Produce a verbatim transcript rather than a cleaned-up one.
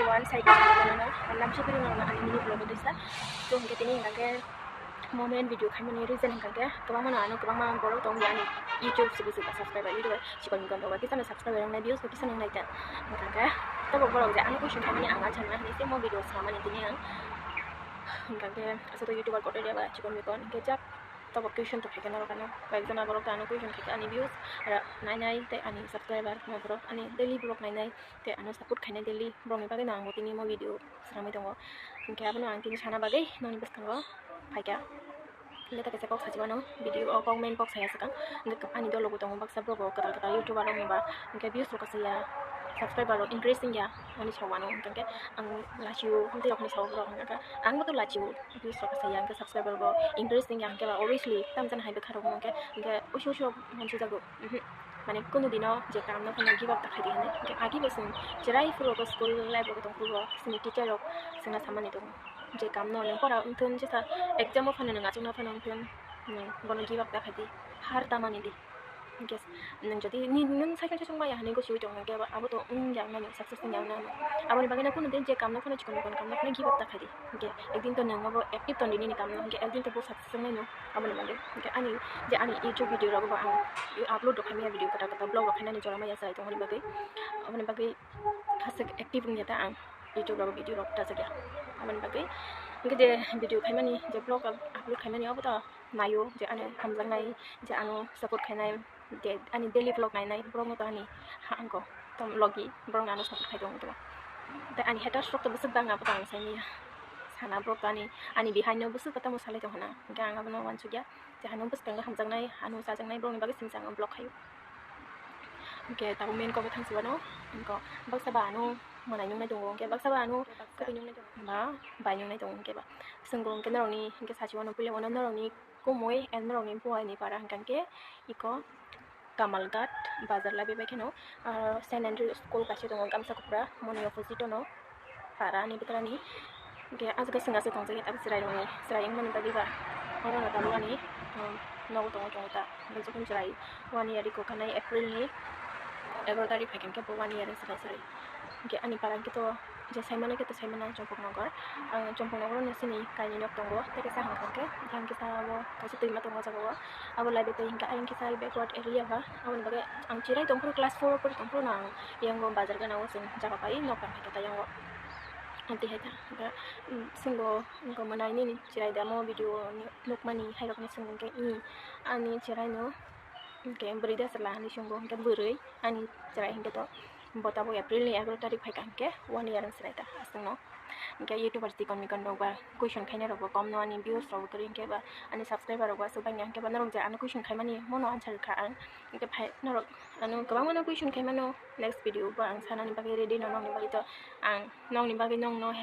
One side no, no, no, no, lamchi piri no, no, ani mini vlog disa. So, hingke tini hingke mo main video khaimani reason hingke kwbangma no ano kwbangma borok tong ani YouTube sibu sibu subscriber, YouTube chikon mikon rok kisa no subscriber nang nai, views bo kisa nang nai ta. Hingke to borok je ano question khaimani ang answer ma hinui se mo video samani tini ang. Hingke aswk YouTuber kotor ya ba chikon mikon hingke jak. Tabok question to khaikhe norok ano, kaijana borok to ano question khaikhe ani views ra nainai tei ani subscriber no borok ani daily vlog nainai tei ano support khainai daily borokni bagwi no ang bo tini mo video swnamwi tongo. Hingkhe abono ang tini sana bagwi nokni bwskango phaikha. Hingkhe ta kaisa kok sachi mano video o kok main kok saya swkang. Hingkhe ani dolo bo tongo baksa borok kwtal kwtal YouTuber rok no ba hingkhe views rok kasaya, subscriber rok increase wngya ani sawano hingkhe ang lachio hwnkhai rokni sawo borok hingkhe ang bo to lachio. Views rok kasaya hingke subscriber bo increase wngya hingke ba obviously tamjani hai bwkha rok hingke hingke usu usu mansujago. Mhm. Mane kunu dino je kam no phano give up ta khaidi hinui hingke agi bo chwng cherai phuru bo school life rok tong phuru bo chwngni teacher rok chwngno samani tongo je kam no nwng pora wngthun jesa exam o phano nwng achukna phano wngthun nwng bono give up ta khaidi har tamani di. Hingke nwng jodi ni nwng cycle song maya hinui gosi tong hingke abo to wngya nai success wngya nai. Aboni bagwi no kunu din je kam no phano chikon mikon kam no phano give up ta khaidi. Hingke ekdin to nwng abo active tongdi nini kam no hingke ekdin to bo success wngnai no. Aboni bagwi hingke ani je ani YouTube video rogo bo ang upload rok khaimaya video kwtal kwtal vlog rok khainani jora maya chai tongmani bagwi. Aboni bagwi aswk active wngya ta ang YouTube rogo video rok rwjakya. Aboni bagwi hingke je video khaimani je vlog upload khaimani abo to naio je ano hamjaknai je ano support khainai je ani daily vlog nainai borokno to ani ha angko to logi borokno ano support khai tongo tei ani haters rok to bwswk bang abo to ang saimanya sana borok to ani ani behind no bwswk tamo salai tong hana hingke ang abono uansukya je ano bwskango hamjaknai ano chajaknai borokni bagwi singsa ang vlog khaio. Hingke tabuk main kok thang sibano hingke baksa ba ano mwnai nungnai tongo hingke baksa ba ano kwtwi nungnai tongo ba bai nungnai tongo hingke ba chwng bo hingke norokni hingke sachi mano puila bono norokni kumui and norokni buaini para hingka hingke iko Kamalghat bazar labi bai kheno, ah, Saint Andrew school kaisa tongo Gamsakopra moni opposite ono para ani bwtharani. Hingke aswk swng aswk tongjakya tabuk chwrairokni chwrai wngmani bagwi ba orono tabuk ani, um, nogo tongo tongo ta hingke jokhon chwrai one year iko kanai April ni egaroh tarikh phaikhe hingke bo one year wngsa kaisa ri. Hingke ani para hingke to je saimano khe to saimano Chompok Nagar. Ang Chompok Nagar ni sini kainwi nok tongo, tei kisa hwnka hwnkhe yang kisa abo kaisa twima tongo o jaga o. Abo laibe tei hwnkhe ayang kisa backward area ba, aboni bagwi ang chirai tongphuru class four o pori tongphuru no ang yango bazar gana o chwng jaga pai nok tang khe ta yango. Amtwi hai ta hwnkhe, um, singo wngkha mwnai nini chirai damo video ni nukmani hai rokni song hwnkhe, ani chirai no hwnkhe bwrwi da chwla hinwi songo hwnkhe bwrwi ani chirai hwnkhe to. Bo tabuk April ni egaroh tarikh phaikha hwnkhe one year wng sinai ta aswkno. Hwnkhe YouTuber chikon mikon rok ba question khainai rok bo kom no, ani views rok bo kwrwi hwnkhe ba ani subscriber rok bo aswk bangya hwnkhe ba norok je ano question khaimani mono answer rwkha ang. Hwnkhe phai norok ano kwbangma no question khaimano, next video bo ang sanani bagwi ready no nokni bagwi to ang nokni bagwi nokno